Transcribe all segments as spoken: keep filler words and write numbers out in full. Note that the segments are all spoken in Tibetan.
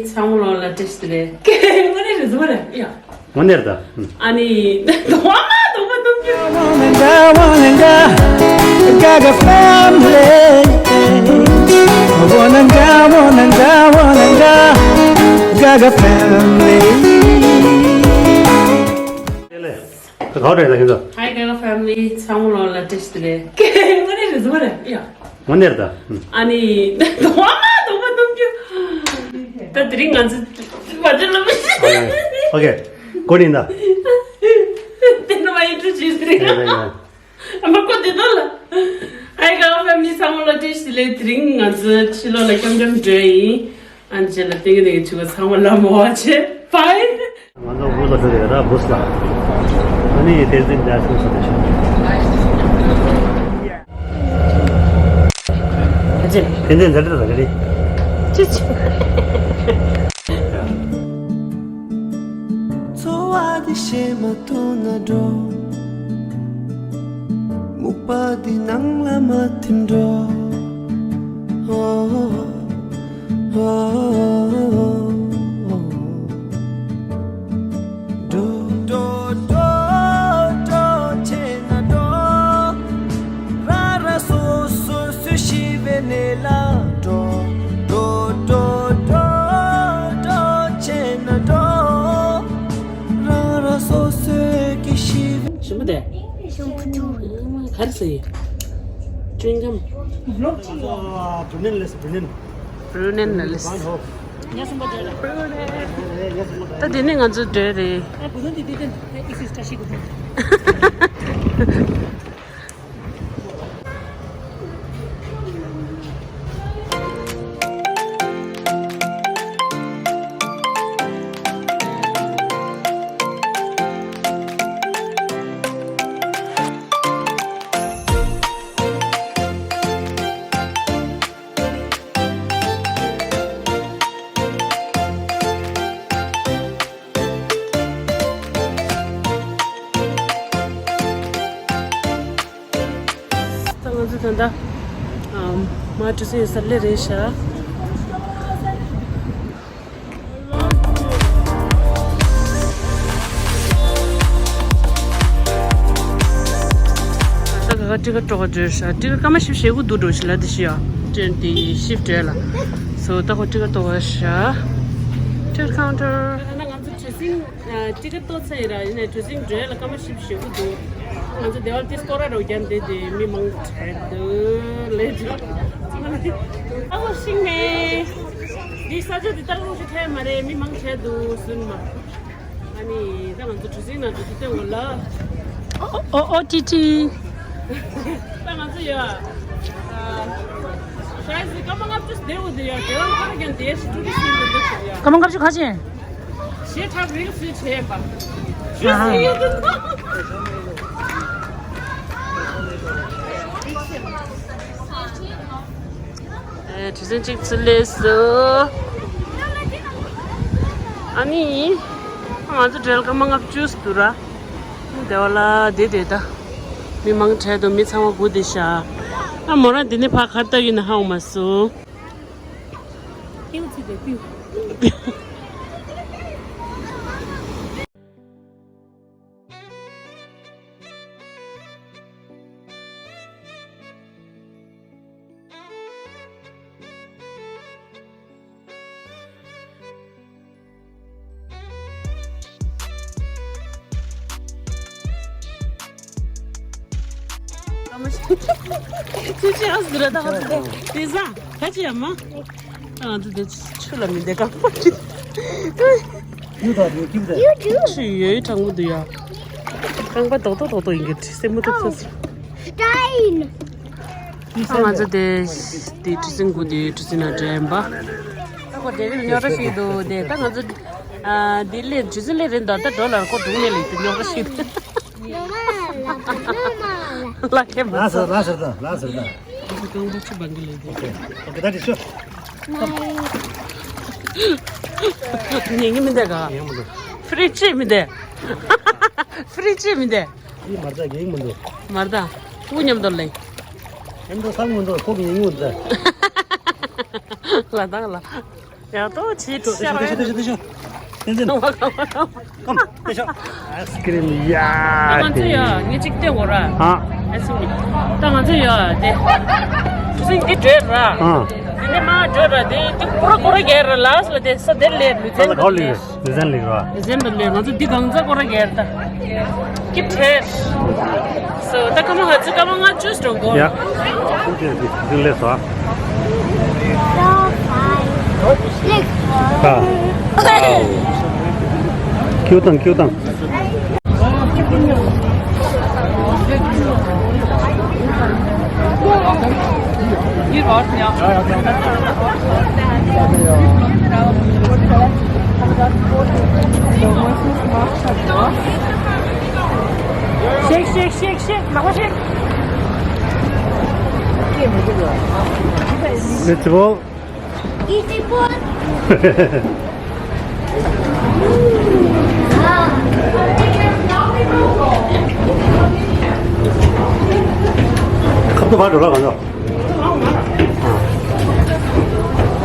ཚང་མ་ལོ་ལ་བཀྲ་ཤིས་བདེ་ལེགས། དངོས་གནས་རེད་ཟེར་བ་རེད་ཡ། དངོས་གནས་རེད་ད། ཨ་ནི་གདོང་མ་གདོང་མ་གདོང་རྒྱུ། Wanna ga, wanna ga, Gaga family. Wanna ga, wanna ga, Wanna ga, Gaga family. ཁ་ཁ་རེད་ལ་ཁྱོད་ཚོ། Hi Gaga family. ཚང་མ་ལོ་ལ་བཀྲ་ཤིས་བདེ་ལེགས། དངོས་གནས་རེད་ཟེར་བ་རེད་ཡ། དངོས་གནས་རེད་ད། ཨ་ནི་གདོང་མ་གདོང་མ་གདོང་རྒྱུ། ད་དེ་རིང་ང་ཚོ་བ་ཇི་ལ་མི་ཤེས། ཨོ་ཁེ། གོ་ནི་ད། དེ་ནི་མ་ཡིན་དུ་ཅི་ཟེར་ཡ། ཨ་མ་ཀོ་དེ་དོ་ལ། Hi Gaga family. ཚང་མ་ལ་བཀྲ་ཤིས་བདེ་ལེགས། དེ་རིང་ང་ཚོ་ཕྱི་ལོགས་ལ་འཁྱམ་འཁྱམ་འགྲོ་ཡིན། ཨན་ཇེ་ལ་ཏིང་ཏིང་ཆུ་བ་ཚང་མ་ལ་མོ་བ་ཆེ་པའི། ང་ཚོ་བུ་ལ་འགྲོ་ཡོད་ར་བུས་ལ། ཨ་ནི་དེར་འཛིན་འདྲ་སོང་སོང་དེ་ཤོད། ཨ་ཅེ། དེ་འདྲའི་འཛད་འདྲ་རེད། ཅི་ཅི། འཚོ་བ་འདི་ཤེས་མ་ཐུབ་ན་འགྲོ། སྨུག་པ་འདི་ནང་ལ་མ་ཐིམ་འགྲོ། འགྲོ། འགྲོ། འགྲོ། འགྲོ། བྱས་ན་འགྲོ། རང་རང་སོ་སོ་སུ་ཤི་བའི་གནས་ལ་འགྲོ། འགྲོ། འགྲོ། འགྲོ། འགྲོ། བྱས་ན་འགྲོ། རང་རང་སོ་སོའི་གི་ཤི་བའི། ཞིམ་པོ་དེ། ཞིམ་པོ་འདུག་ག་རེ་ཟེར་ཡིན། ཅུན་གམ། Brunel ལས་Brunel། Brunel ལས། ད་དེ་ནས་ང་ཚོ་འགྲོ་རེད། ད་ང་ཚོ་ད་ལྟ་མ་གྲུ་སེ་ས་ལེ་རེད་ཤག་ད་ག་ག་ཊི་ཀེ་ཊི་ཀྲོག་འགྲོ་ཤག་ཊི་ཀེ་ཊི་སྐར་མ་བཞི་བཅུ་ཞེ་དགུ་འདུག་འགྲོ་ཞིག་ལ་དེ་ཤི་ཡ། ཊི་ཀེ་ཊི་དེ་ཤིབ་འགྲོ་ལ། སོ་ད་ཁོ་ཊི་ཀེ་ཊི་ཀྲོག་ཤག་ཊི་ཀེ་ཊི་ཀའུན་ཊར། ད་ང་ཚོ་གྲུ་གཟིངས་ཊི་ཀེ་ཊི་ཏོག་ཙམ་ཡིན་ར་ཡིན་ནའི་གྲུ་གཟིངས་འགྲོ་ལ་སྐར་མ་བཞི་བཅུ་ཞེ་དགུ་འདུག་ང་ཚོ་སྡེ་བ་ཏི་སྐོར་ར་རོགས་རྒྱབ་འདི་དེ་མི་མང་དྲགས་འདུག་ལས་འགྲོ། ཨ་ཁོ་ཤིང་མེ། འདི་ས་ཆ་འདི་ལྟར་ལོངས་སུ་ཐལ་མ་རེད། མི་མང་དྲགས་འདུག་སུན་མ། ཨ་ནི་ད་ང་ཚོ་གྲུ་གཟིངས་ནང་དུ་དེ་སྟོན་དགོས་ལ། ཨོ་ཨོ་ཨོ་ཊི་ཊི། ད་ང་ཚོ་ཡོད། ཤ་ཡི་སི་སྐར་མ་ལྔ་བཅུ་བསྡད་འོ་དེ་ཡ་དེ་རང་ཁ་ར་ཀྱང་དེ་ཞིག་ཊུ་རི་སི་ཡིན་པ་འདུག་ཡ། སྐར་མ་ལྔ་བཅུ་ཁ་ཆེ། ཞེ་དྲག་རིལ་སི་བྱས་པ། ཞུ་སི་ཡོད་དུ་ན། ཨེ་གྲུ་གཟིངས་གཅིག་ཚུར་སླེབས་སོང་། ཨ་ནི། ང་ཚོ་འགྲེལ་སྐར་མ་ལྔ་བཅུ་འདུག་ར། སྡེ་བ་ལ་བསྡད་བསྡད་ད། མི་མང་དྲགས་འདུག་མི་ཚང་མ་སྒུག་བསྡད་ཤག་ཨ་མོ་རང་འདི་ནས་ཕར་ག་རེ་ལྟ་ཡོད་ན་ཧ་གོ་མ་སོང་། ཏིའུ་ཚིག་དེ་ཏིའུ། ཁྱེད་ཅི་ཨ་ཟུ་ར་ད་ཧ་ཟུ་ར། དེ་ཟ། ད་ཅི་ཡ་མ། ཨ་ང་ཚོ་དེ་ཆུ་ལ་མི་བསྡད་གང་པོ་ཅི། ཡུ་ད་དེ་ཁྱིམ་དེ། ཆུ་ཡོད་གྲང་པོ་འདུག་ཡ། རྐང་པ་རྡོག་རྡོག་རྡོག་རྡོག་ཡིན་གྱི་སེན་མོ་ཐུག་སོང་། ཨ་ང་ཚོ་དེ་དེ་གྲུ་གཟིངས་སྒུག་དེ་གྲུ་གཟིངས་ནང་འགྲོ་ཡིན་པ། ཨ་ཁོ་དེ་རིང་རྙོག་དྲ་ཞིག་འདུག་དེ་ད་ང་ཚོ་ཨ་དེ་ལས་གྲུ་གཟིངས་ལས་རིང་དུ་ད་འགྲོ་ལ་ཁོ་སྒྲུང་ནས་ལས་དེ་རྙོག་དྲ་ཞིག་འདུག་ལ་ཁེ་མ་ལ་ས་ལ་ས་ད་ལ་ས་ད། རྐང་པ་ཆུ་བང་གི་ལས་དེ། ཨོ་ཁེ་ད་དེ་ཤོ། ཉན་གི་མི་འདུག་ག་ཉན་མི་འདུག་ཕི་རི་ཇི་མི་འདུག་ཕི་རི་ཇི་མི་འདུག་འདི་མར་ད་ཉན་མི་འདུག་མར་ད་ཁུ་མཉམ་དུ་ལེན། མཉམ་དུ་ས་མི་འདུག་ཁོ་གི་ཉན་མི་འདུག་ལ་དྭགས་ལ། ཡག་ཏོ་ཆེ་ཤ་རེད། ཏན་ཏན། ཀམ་ཏེ་ཤ། ཨའི་སི་ཀི་རིམ་ཡ། ང་ཚོ་ཡ་ངས་གཅིག་བལྟས་འོ་ར། ཨ། ཨེ་སུ་ནི། ད་ང་ཚོ་ཡ་དེ། ཆུ་སྲིན་འདི་བྲོས་ར། ཨ། དེ་ནས་མ་བྲོས་ར་དེ་དེ་སྐོར་ར་སྐོར་ར་རྒྱལ་ར་ལ་སོ་དེ་ས་དེ་ལས་ལུས་ཚན་ད་ལ་ག་པར་ལུས་ར། ལུས་ཚན་ལུས་ར། ལུས་ཚན་ད་ལས་ང་ཚོ་འདི་གང་ཚ་སྐོར་ར་རྒྱལ་ད། ཀི་ཁྲེར། སོ་ད་ཀ་མ་ང་ཚོ་ཀ་མ་ང་ཅུས་འགྲོ་གོ། ཡ། ཁུ་ཅེ་དེ་དེ་ལས་སོ། ཨ། ཨའོ། ཁྱེར་དང་ཁྱེར་དང་། Shake, shake, shake, shake. Let's go. Easy boy. ཁབ་ཏུ་བར་འགྲོ་ལ་གང་ལ།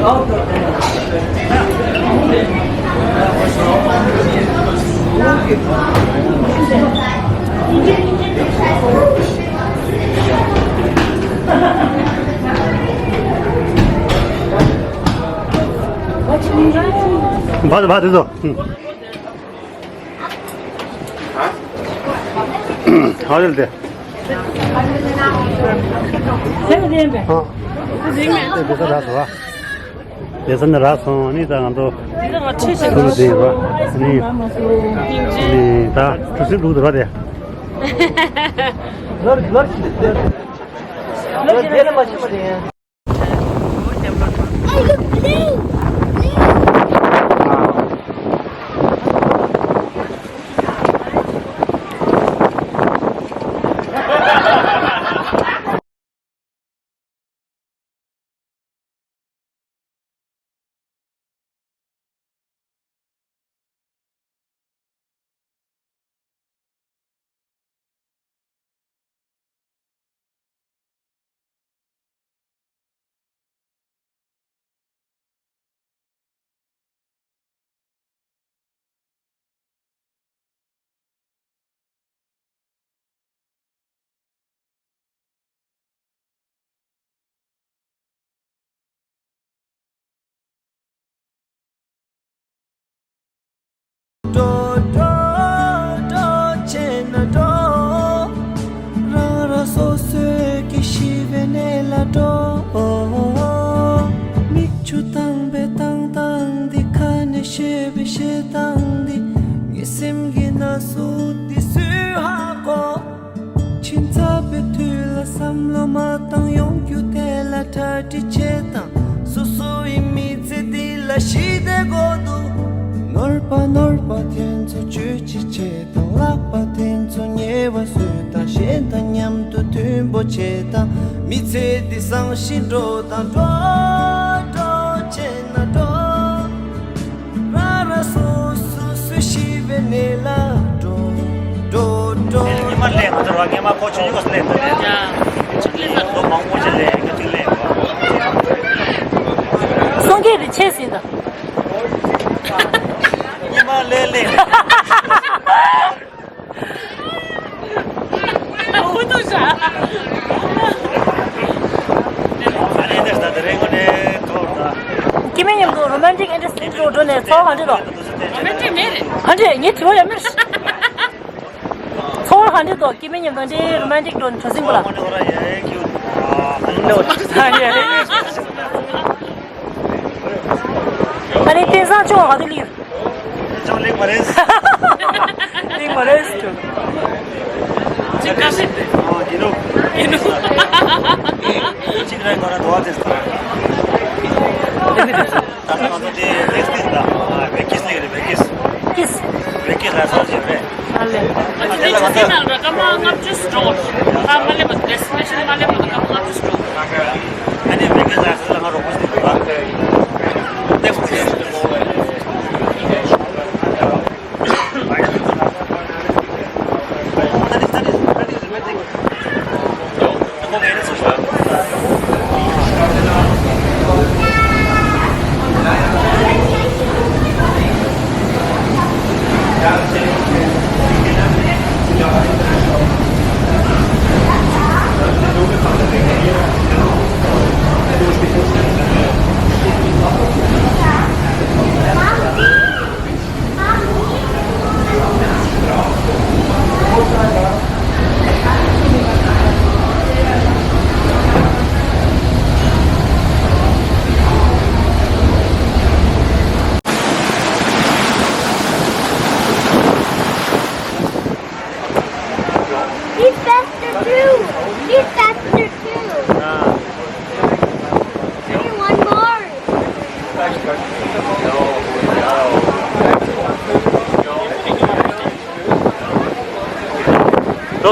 ང་ཚོ་ཕར་དེ་ཚོ། ཧ་ལས་དེ། དེ་ས་ར་སོ། དེ་ས་ནི་ར་སོང་ནི་ད་ང་ཚོ། དེ་ང་ཁྲིད་ཤིག་ཐུག་དེ་ར་ནི། ནི་ད་གྲུ་གཟིངས་འདུག་དེ་ར་དེ། འགྲོ་འགྲོ་འགྲོ་བྱས་ན་འགྲོ། རང་རང་སོ་སོའི་གི་ཤི་བའི་གནས་ལ་འགྲོ། མིག་ཆུ་བཏང་བའི་བཏང་སྟངས་འདི། ཁ་ནས་བཤད་པའི་བཤད་སྟངས་འདི། ངའི་སེམས་ཀྱི་ན་ཟུག་འདི་སུས་ཧ་གོ། ཕྱི་ཚ་བའི་དུས་ལ་བསམ་བློ་མ་བཏང་། ཡོང་རྒྱུ་དེ་ལ་གྲ་སྒྲིག་བྱེད་དང་། སོ་སོ་ཡི་མི་ཚེ་འདི་ལ་ཞི་བདེ་དགོས་འདུག་ནོར་བ་ནོར་བ་དེ་ཚོ་བཅོས་ཅི་བྱེད་དང་། ལག་པ་དེ་ཚོ་ཉེ་བ་བཟོས་དང་། གཞན་དང་མཉམ་དུ་མཐུན་པོ་བྱེད་དང་། མི་ཚེ་འདི་བཟང་ཞིང་འགྲོ་དང་། འགྲོ་འགྲོ་བྱས་ན་འགྲོ། རང་རང་སོ་སོ་སུ་ཤི་བའི་གནས་ལ་འགྲོ། འགྲོ་འགྲོ། ཉི་མ་ལས་ང་ཚོ་རང་ཉི་མ་ཁོ་ཆུ་ཉི་གོ་སླེབས་ད་ལས། ཡ། ཆུ་ལས་ད་ལོ་མང་པོ་ཞིག་ལས་ང་ཚོ་ལས། སོང་གི་རི་ཆེ་ཟིན་ད། ཉི་མ་ལས་ལས། ཧུ་ཏུ་ཤ། ཨ་རེ་འདི་ས་དེ་རེ་ངོ་ནས་ཐོར་ད། སྐྱེ་དམན་མཉམ་དུ་རོ་མན་ཊིག་ཨིན་ཌ་སི་ཊི་འགྲོ་འགྲོ་ནས་ཚོར་བ་ག་འདྲ་འདུག་རོ་མན་ཊིག་མེད་རེད། ག་འདྲ་ངས་དྲི་བ་ཡ་མེད། ཚོར་བ་ག་འདྲ་འདུག་སྐྱེ་དམན་མཉམ་དུ་འདྲའི་རོ་མན་ཊིག་འགྲོ་ནས་གྲོ་ཟིང་པོ་ལ། ཨ་ནི་དེང་སང་ཅོག་ག་དུས་ལིར། ཅོག་ལེགས་མ་རེད། ལེགས་མ་རེད་ཅོག་ཅིག་ཁ་ཤས་རེད། ཨོ་ཡིན་ནོ། ཡིན་ནོ། ཅིག་རེད་གོ་ར་དོ་བ་དེ་ས། ད་ལྟ་ང་ཚོ་དེ་ནེག་སི་ཊི་ལ་ཝེ་ཀིས་ལེགས་རེད། ཝེ་ཀིས། ཀིས། ཝེ་ཀིས་ལ་སོགས་ཞིག་རེད། ཨ་ལེ། ཨ་ཙི་ཙི་ཙི་ནང་ལ་སྐར་མ་ལྔ་བཅུ་འགྲོ། ཁ་མ་སླེབས་པ་ཌེ་སི་ཊི་ནེ་ཤན་མ་སླེབས་པ་སྐར་མ་ལྔ་བཅུ་འགྲོ། ཨ་ནི་ཝེ་ཀིས་ལ་སོགས་ལ་ང་རོགས་པ་ཞིག་འདུག་ག་ནེག་སི་ཊི་ལ།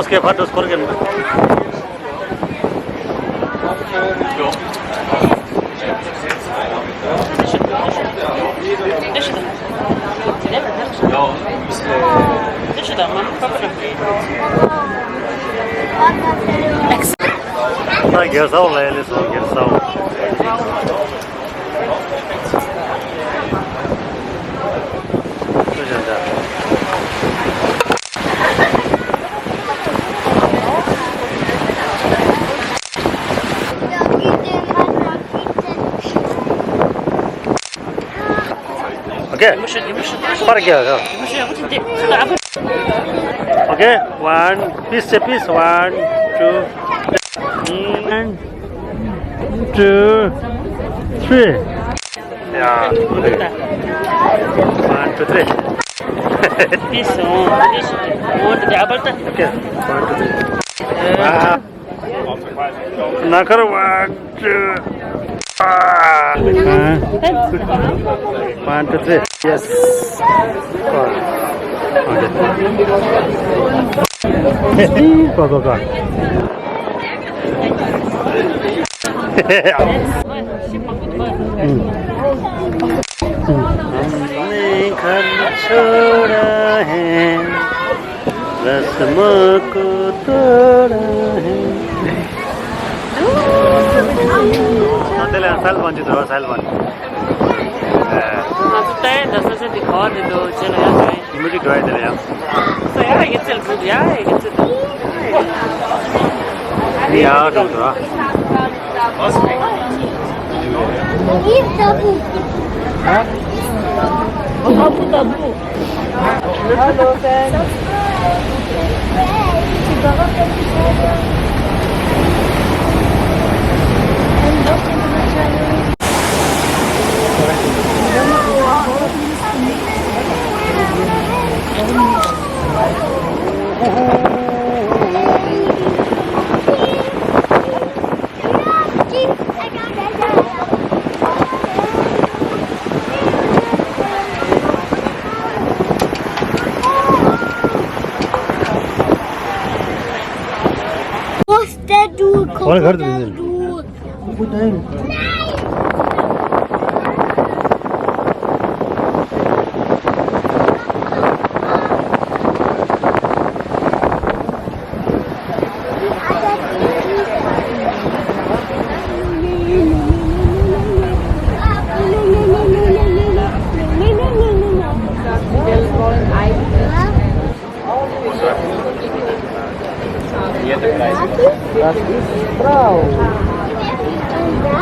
उसके बाद उसको करके ད་རྒྱལ་ས་ལ་ཡ་ལེ་སོང་། རྒྱལ་ས། Okay. Par gaya. Okay. One. Peace, peace. One, two. One, two, three. Yeah. One, two, three. Peace. Oh, peace. One, two, three. Okay. One, two, three. Wow. Nakar one, two. Ah. One, two, three. Yes. Oh. Okay. Go, go, go. हमने घर छोड़ा है, रस्म को तोड़ा है। ང་ཚོ་ལྟ་ཡ་འདི་ས་ཆ་འདི་ག་བ་རེད་འདུག་རྗེས་ལ་ཡང་འགྲོ་ཡིན། ཉི་མ་གཅིག་འགྲོ་ཡ་དེ་ལ་ཡང་། ས་ཡ་ཡི་ཚིལ་འདུག་ཡ་ཡི་ཚིལ་འདུག་ཡ་འགྲོ་འགྲོ། What's that dude? What a garden is it? Das ist braun.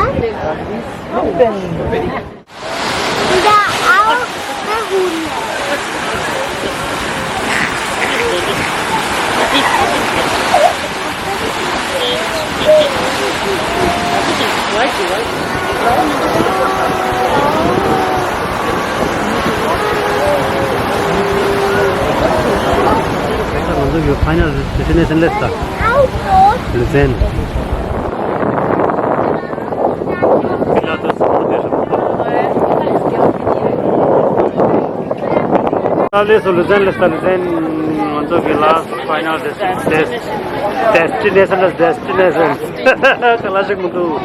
Das ist Ruben. ང་ཚོ་གི་ཕ་ཉར་ཌེ་སི་ཊི་ནེ་ཤན་སླེབས་ས། ལུ་ཛན། ལ་ལས་སུ་ལུ་ཛན་ལས་ས་ལུ་ཛན། ང་ཚོ་གི་last final destination, destination, destination. ག་ལ་ཞིག་མི་འདུག་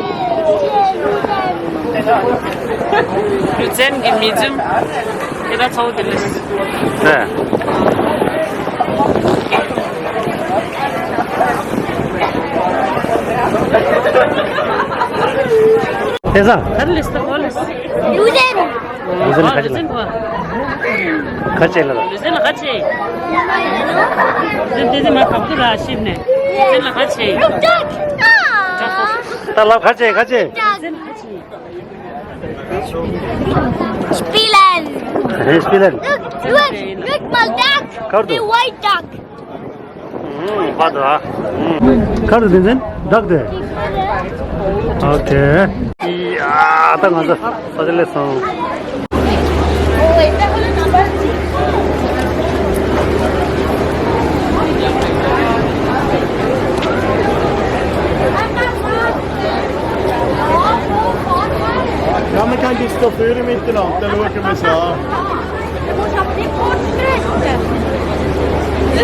ལུ་ཛན་གྱི་མི་ཛུམ་དེ་ད་ཚོགས་དེ་ལས། ནས། དེ་ས། ག་རེ་ལས་ས་གོ་ལས། ལུ་ཛན། ལུ་ཛན་ཁ་ཆེ་ལ། ཁ་ཆེ་ལ། ལུ་ཛན་ལ་ཁ་ཆེ། ལུ་ཛན་དེ་དེ་མ་ཁབ་ཏུ་ར་ཤིབ་ནས། ལུ་ཛན་ལ་ཁ་ཆེ། ད་ལབ་ཁ་ཆེ་ཁ་ཆེ། ལུ་ཛན་ཁ་ཆེ། Spielen. Spielen. Look, look, look, my duck. ག་རེ་འདུག The white duck. ཧུམ། ཧ་དོ། ཧུམ། ག་རེ་འདུག་ཟེར་ན་duck དེ། Okay. ཡ། ད་ང་ཚོ་ས་ཆ་སླེབས་སོང་། Ja, man kann die Stoffüre mitgenommen, dann schauen wir mal so. དུས་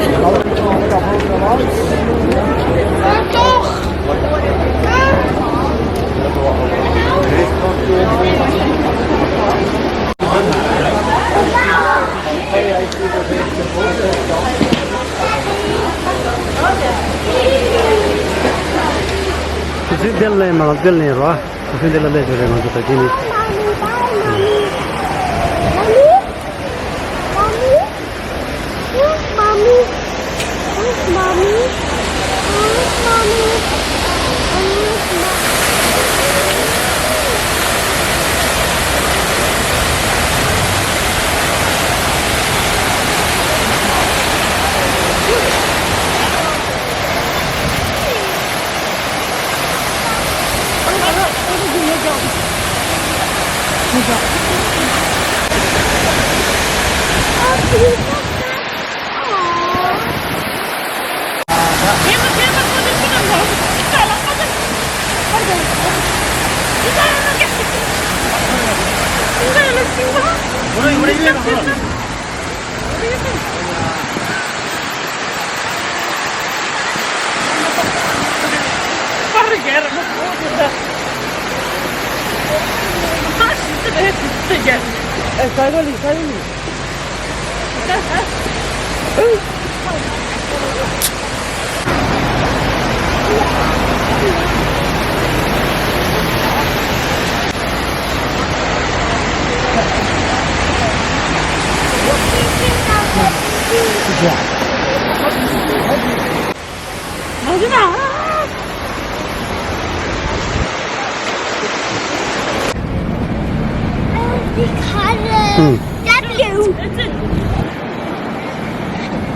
ཚོད་འདི་ལ་མ་ལ་འདི་ལ་རོ། དུས་ཚོད་འདི་ལ་སླེབས་ཡོད་རེད་ང་ཚོ་ད་ཅི་ནི།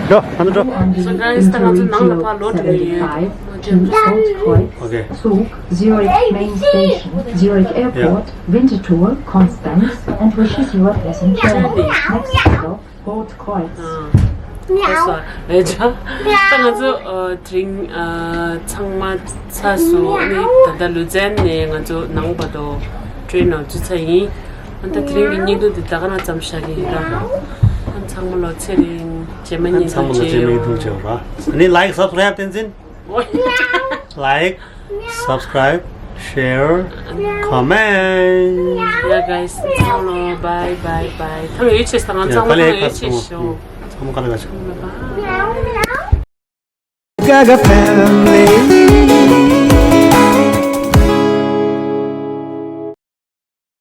འགྲོ། ཨ་ནི་འགྲོ། So guys, ད་ང་ཚོ་ནང་ལ་ཕར་ལོག་འགྲོ་གི་ཡིན། Okay. Zug, Zurich main station, Zurich airport, Winterthur, Constance, and wishes you a pleasant journey. Next stop, Rotkreuz. ཨེ་ཅག་ད་ང་ཚོ་དེ་རིང་ཚང་མ་ཚར་སོང་། ཨ་ནི་ད་ལྟ་ལུ་ཛན་ནས་ང་ཚོ་ནང་བར་དུ་ཊེན་ནང་འཛུལ་ཚར་ཡིན། ཨ་ད་དེ་རིང་གི་བརྙན་ཐུང་འདི་ད་ག་ནང་ཙམ་བཞག་གི་ཡིན་ད། ཨ་ཚང་མ་ལོ་ཚེ་རིང་རྗེས་མ་བརྙན་ཐུང་མཇལ་ཡོང་། ཨ་ནི་like, subscribe བསྟན་འཛིན། Like, subscribe, share, comment. Yeah guys, ཚང་མ་bye bye bye. ཐང་ཡོད་ཆེ་སང་ཚང་མ་ཐང་ཡོད་ཆེ་ཤོ། ཚང་མ་ག་ལ་ག་ཆ། Bye bye. Gaga family.